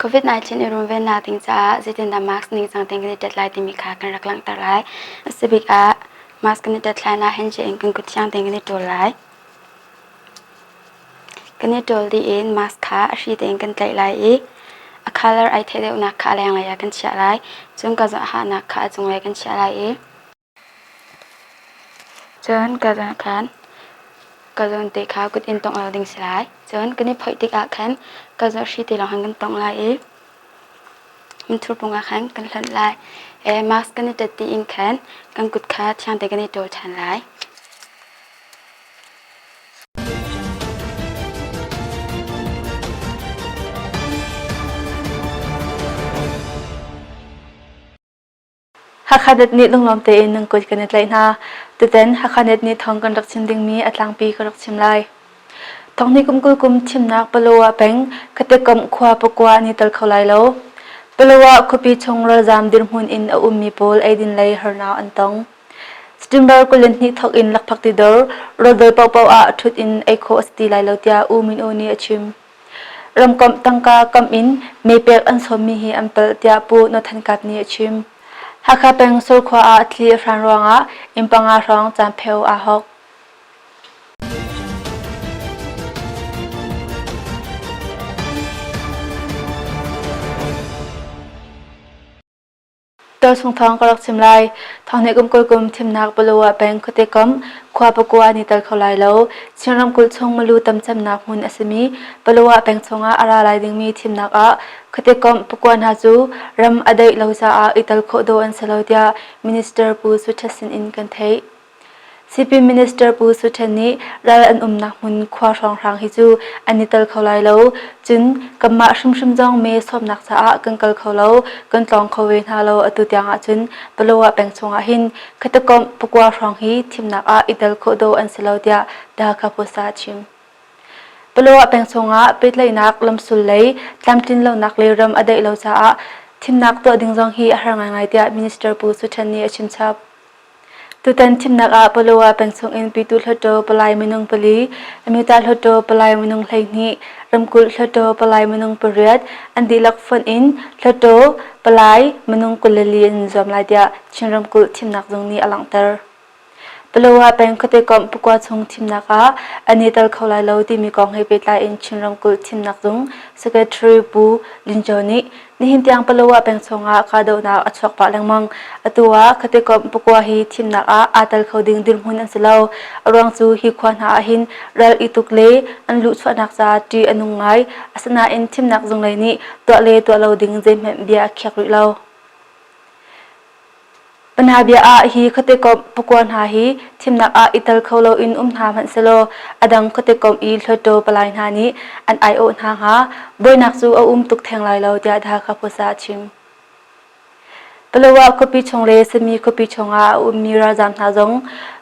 COVID-19 i runvennak ding caah zeitindah mask ningcang tein kan i tet lai timi kha kan rak langhter lai. A si bik ah mask kan i tet hlan ah handshake in kan kut thiang tein kan i ṭawl lai. Kan i ṭawl dih in mask kha a hri tein kan tlaih lai i a colour ai theih deuhnak kha a lenglei ah kan chiah lai. Cun ka hahnak kha a cunglei kan chiah lai i Cun ka zawn khan ka zawn te kha kut in tongh lo ding si lai. Cun kan i phoih tikah khan ka zawn hri te lawng khan kan tongh lai i minthur pung ah khan kan hlonh lai. Mask kan i ṭet dih in khan kan kut kha thiang tein kan i ṭawl ṭhan lai. Hakha nih lunglawm tein nan kut kan i tlaih hna. Tutan Hakha Net nih thawng kan rak chim dingmi a tlangpi ka rak chim lai. Thonghnih kum 20 kum thimnak Palawa peng Khatekomh khua pakua an i tel kho lai lo. Palawa khuapi chung ralzaam dirhmun in a ummi pawl eidin lei harnak an tong. September 22 thawk in lakphak tidor rawldawr paohpaoh ah ṭhut in ei khawh a si ti lai lo tiah U Min Oo nih a chim. Ramkomh tangka kam in meipek an sawmmi hi an palh tiah Pu Nathan Kap nih a chim. Hakha peng Surkhua ah thli a hran ruangah inn panga hrawng caanpheu aa hawk. Tualchung thawng ka rak chim lai. Thawng kum 20 kum thimnak Palawa peng khuate kam khua pakua an i tel kho lai lo. Chin ramkulh chung milu tam cemnak hmun a simi Palawa peng chungah a ra lai dingmi thimnak ah khuate komh pakua hna cu ram a daih lo caah i tel khawh dawh an si lo tiah Minister Pu Su Htet sin in kan theih. Sipin Minister Pu Su Ṭhen nih ral an umnak hmun khua hrawnghrang hi cu an i tel kho lai lo. Cun kanmah hrimhrim zong mee sawmnak caah kan kal kho lo, kan tlawng kho ve hna lo atu tiang ahcun Palawa peng chungah hin Khatakomh pakua hrawng hi thimnak ah i tel khawh dawh an si lo tiah The Hakha Post ah a chim. Palawa peng chungah pehtlaihnak lamsul lei tlamtlin lonak le ram a daih lo caah thimnak tuah ding zong hi a har ngaingai tiah Minister Pu Su Ṭhen nih a chimchap. Tutan thimnak ah Palawa peng chungin Pyituh Hluttaw palai minung pali, Amyota Hluttaw palai minung 12, ramkulh Hluttaw palai minung pariat an dihlak fonh in Hluttaw palai minung 24 an zuam lai tiah Chin ramkulh thimnak zung nih a langhter. Palawa peng khuate komh pakua chung thimnak ah an i tel kho lai lo timi kong he pehtlai in Chin ramkulh thimnak zung Secretary Pu Lin Jo nih Nihin tiang Palawa peng chungah kahdohnak a chuak pah lengmang. Atu ah Khatekomh pakua hi thimnak ah aa tel kho ding dirhmun an si lo. A ruang cu hi khua hna ahhin ral i tuk le an luhchuahnak caah ṭih a nung ngai. Asinain thimnak zunglei nih tuah le tuah lo ding zeihmanh bia a khiak rih lo. Panabia ah hi khuatekomh pakua hna hi thimnak ah i tel kho loin um hna hmanh selaw a dang khuatekomh i Hluttaw palai hna nih an aiawh hna hnga. Buainak cu a um tuk theng lai lo tiah The Hakha Post ah a chim. Palawa khuapi chung le Sami khuapi chungah a ummi ralzaam hna zong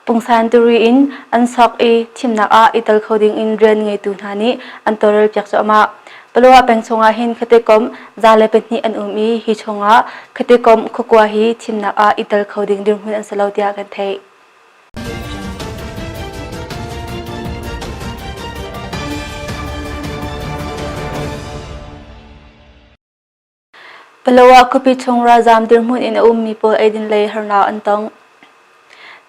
pungsan turi in an sok i thimnak ah i tel kho ding in rian ngeitu hna nih an tawlrelpiak cuahmah. Palawa peng chungah hin khuatekomh 102 an um i hi chungah khuatekomh khuakua hi thimnak ah i tel kho ding dirhmun an si lo tiah kan theih. Palawa khuapi chung ralzaam dirhmun in a ummi pawl eidin lei harnak an tong.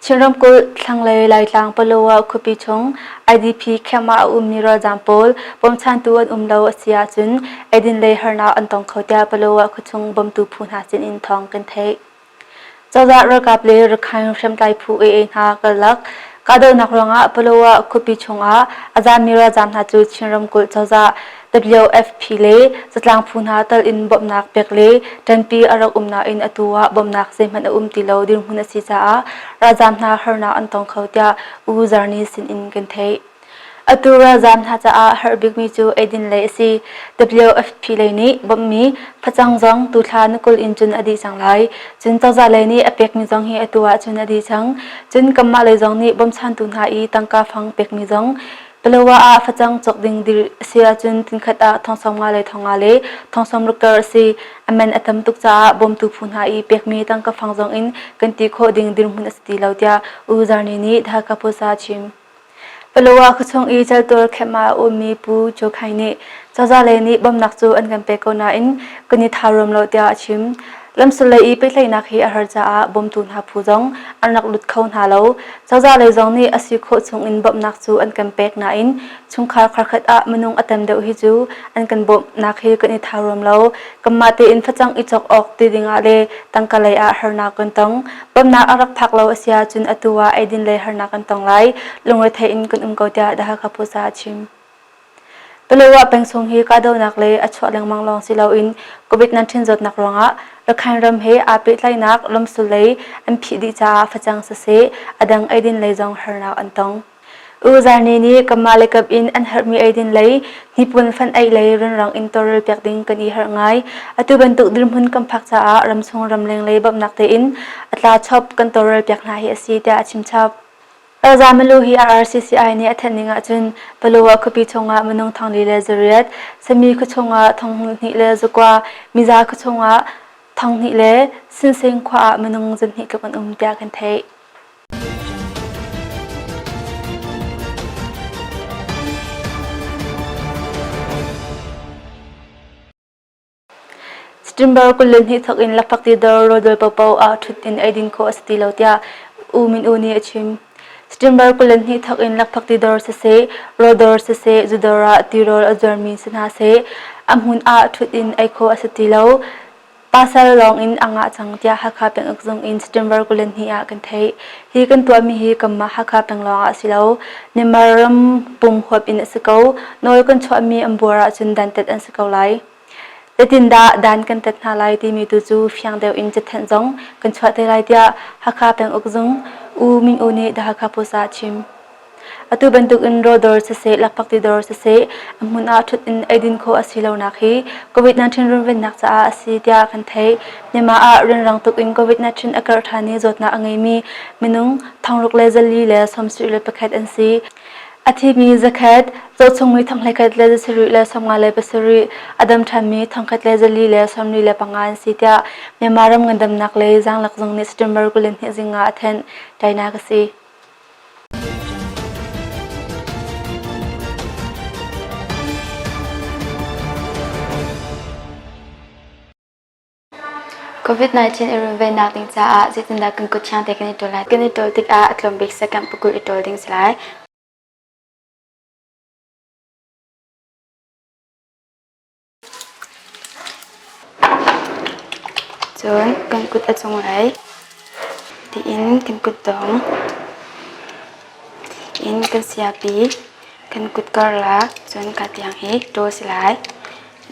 Chin ramkulh thlanglei Laitlang Palawa khuapi chung IDP camp ah a ummi ralzaam pawl bawmchantu an um lo a si ahcun eidin lei harnak an tong kho tiah Palawa khuachung bawmtu phu hna sin in thawng kan theih. Cozah ralkap le Rakhine hriamtlai phu AA hna karlak kahdohnak ruangah Palawa khuapi chungah a zaammi ralzaam hna cu Chin ramkulh cozah WFP le zatlang phu hna tal in bawmhnak pek le ṭanpi a rak um nain atu ah bawmhnak zeihmanh a um ti lo dirhmun a si caah ralzaam hna harnak an tong kho tiah U Zarni sinin kan theih. Atu ralzaam hna caah herh bikmi cu eidin lei a si. WFP lei nih bawmhmi facang zong tuthla ni 20 in cun a dih cang lai. Cun cozah lei nih a pekmi zong hi atu ah cun a dih cang. Cun kanmah lei zong nih bawmchantu hna i tangka fang pekmi zong Palawa ah facang cawk ding dir a si ahcun tinkhat ah thong 50 le thong nga le thong 60 kar a si. A man a tam tuk caah bawmtu phu hna i pekmi tangka fang zong in kan ti khawh ding dirhmun a si ti lo tiah U Zarni nih The Hakha Post ah a chim. Palawa khuachung i Caltual camp ah a ummi Pu Joe Khai nih cozah lei nih bawmhnak cu an kan pek ko nain kan i thau ruam lo tiah a chim. Lamsul lei i pehtlaihnak hi a har caah bawmtu hna phu zong an rak lut kho hna lo. Cozah lei zong nih a si khawh chung in bawmhnak cu an kan pek nain chungkhar kharkhat ah minung a tam deuh hi cu an kan bawmhnak hi kan i thau ruam lo. Kanmah tein facang i cawk awk ti ding ah le tangka lei ah harnak kan tong. Bawmhnak a rak phak lo a si ahcun atu ah eidin lei harnak kan tong lai. Lungrethei in kan um ko tiah The Hakha Post ah a chim. Palawa peng chung hi kahdohnak le a chuah lengmang lawng si loin COVID-19 zawtnak ruangah Rakhine ram he aa pehtlaihnak lamsul lei an phih dih caah facang siseh a dang eidin lei zong harnak an tong. U Zarni nih kanmah le kap in an herhmi eidin lei, hnipuan fanh eih lei rianrang in tawlrel piak ding kan i harh ngai. Atu bantuk dirhmun kan phak caah ramchung ramleng lei bawmhnak tein a tla chop kan tawlrel piak hna hi a si tiah a chimchap. Ralzaam milu hi RRCCI nih a thanh ning ahcun Palawa khuapi chungah minung thongli le zariat, Sami khuachung ah thonghnih le zakua, Miza khuachung ah thonghnih le Sinsing khua ah minung zanhnih tluk an um tiah kan theih. September 22 thawk in lakphak ti dawr rawldol paohpaoh ah ṭhut in eidin khawh a si ti lo tiah U Min U nih a chim. September 22 thawk in lakphak ti dawr siseh, rawldawr siseh, zudawr ah tirawl a zuarmi si hna seh, a hmun ah ṭhut in ei khawh a si ti lo. Pasal lawng in a ngah cang tiah Hakha penguk zung in September 22 ah kan theih. Hi kan tuahmi hi kanmah Hakha peng lawng ah a si lo. Myanmar ram pum huap in a si ko. Nawl kan chuahmi an buar ahcun dantat an si ko lai. Zeitindah dan kan tat hna lai timi tu cu fiang deuh in cathanh zong kan chuah te lai tiah Hakha penguk zung U Min U nih The Hakha Post ah a chim. Atu bantukin rawdawr siseh, lakphak tidawr siseh, a hmun ah ṭhut in eidin khawh a si lonak hi COVID-19 runvennak caah a si tiah kan theih. Myanmar ah rianrang tuk in COVID-19 a karh ṭhan i zawtnak a ngeimi minung thongruk le zali le 71 an si. A thimi zakhat, zohchungmi thonghleikhat le zasarih le 57, a dam ṭhanmi thongkhat le zali le 45 an si tiah Myanmar ram ngandamnak lei zaanglek zung nih September 22 zing ah a thanh. Tainak a si. COVID-19 i runvennak ding caah zeitindah kan kut thiang te kan i ṭawl lai? Kan i ṭawl tikah a tlawm bik second pakul i ṭawl ding si lai. Cun kan kut a cunglei tiin kan kutdong in kan siapi kan kut karlak cun ka tiang hi ṭawl si lai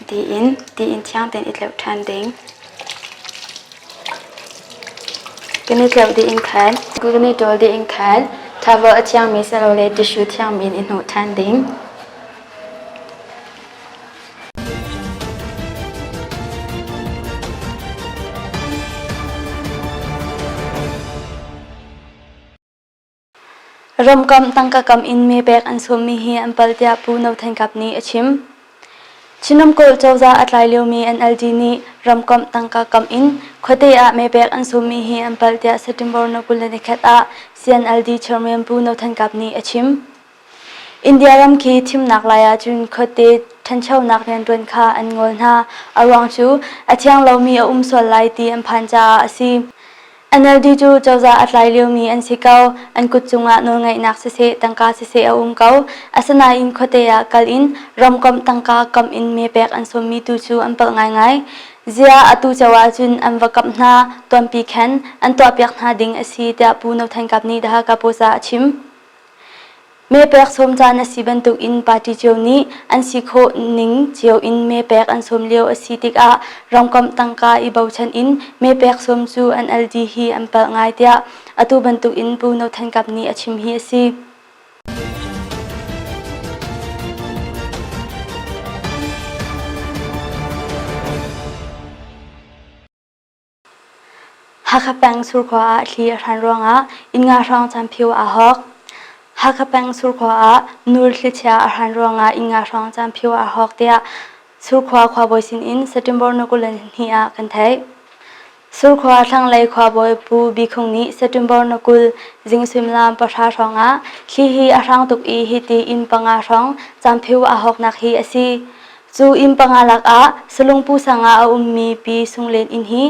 tiin tiin thiang tein i tleuh ṭhan ding. Kan i tleuh dih in khan kan i ṭawl dih in khan towel a thiangmi silole tissue thiangmi in i hnawh ṭhan ding. Ramkomh tangka kam in meepek an sawmmi hi an palh tiah Pu No Than Kap nih a chim. Chin ramkulh cozah a tlai liomi NLD nih ramkomh tangka kam in khuate ah meepek an sawmmi hi an palh tiah September 21 ah CNLD chairman Pu No Than Kap nih a chim. India ram khi thimnak lai ahcun khuate ṭhanchonak rianṭuan kha an ngol hna. A ruang cu a thiang lomi a um sual lai ti an phan caah a si. NLD cu cozah a tlai liomi an si ko. An kut cungah nawlngeihnak siseh, tangka siseh a um ko. Asinain khuate ah kal in ramkomh tangka kam in meepek an sawmmi tu cu an palh ngaingai. Ziah atu cio ahcun an va kamh hna, tuanpi khan an tuahpiak hna ding a si tiah Pu No Than Kap nih The Hakha Post ah a chim. Meepek sawm caan a si bantukin party cio nih an si khawh ning cio in meepek an sawm lio a si tikah ramkomh tangka i bochan in meepek sawm cu NLD hi an palh ngai tiah atu bantukin Pu No Than Kap nih a chim hi a si. Hakha peng Surkhua ah thli a hran ruangah inn nga hrawng camphiu aa hawk. Hakha peng Surkhua ah nur thlichia a hran ruangah inn nga hrawng camphiu aa hawk tiah Surkhua khuabawi sinin September ni 22 ah kan theih. Surkhua thlanglei khuabawi Pu Bikhung nih September na 20 zing suimilam pahra hrawngah thli hi a hrang tuk i hiti inn panga hrawng camphio aa hawknak hi a si. Cu inn panga lakah Salungpu sang ah a ummi Pi Sunglen inn hi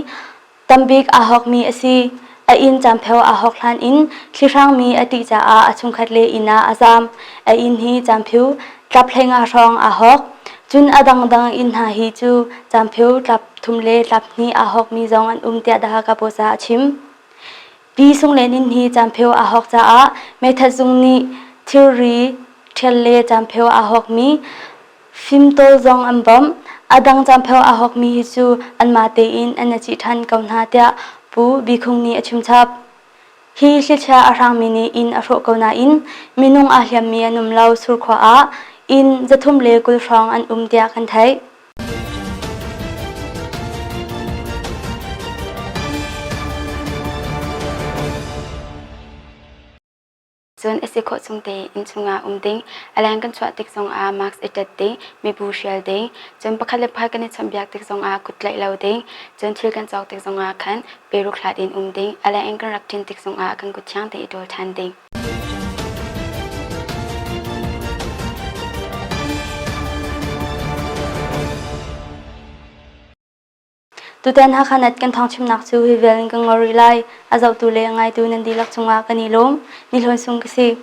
tambik aa hawkmi a si. A inn camphio aa hawk hlan in thli hrangmi a ṭih caah a chungkhat le inn ah a zaam. A inn hi camphio tlap 15 hrawng aa hawk. Cun a dangdang inn hna hi cu camphio tlap thum le tlap hnih aa hawkmi zong an um tiah The Hakha Post ah a chim. Pi Sunglen inn hi camphio aa hawk caah meithat zung nih thilri ṭhial le camphio aa hawkmi fimtawl zong an bawmh. A dang camphio aa hawkmi hi cu anmah tein an i cih ṭhan ko hna tiah Pu Bikhung nih a chimchap. Hi thlichia a hrangmi nih inn a hrawh ko nain minung aa hliammi an um lo. Surkhua ah inn 320 hrawng an um tiah kan theih. Cun a si khawh chung tein innchung ah um ding, a leng kan chuah tik zongah mask i ṭet ding, mibu hrial ding, cun pakhat le pakhat kan i chawnhbiak tik zongah kut tlaih lo ding, cun thil kan cawk tik zongah khan peruk hlat in um ding, a leng in kan rak ṭin tik zongah kan kut thiang tein i ṭawl ṭhan ding. Tutan Hakha Net kan thawngchimnak cu hi vial in kan ngol rih lai. A zohtu le a ngaitu nan dihlak cungah kan i lawm. Ni Hlawn Sung ka si.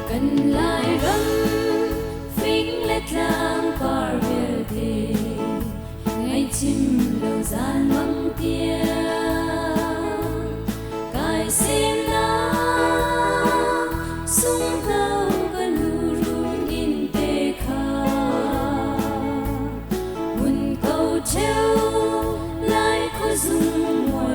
Kan Lairam fing le tlang par vialte Ngaihchim lo zan mang tiang kai semnak sunghno ka nu run in te kha mun ko cheu lai khuazung.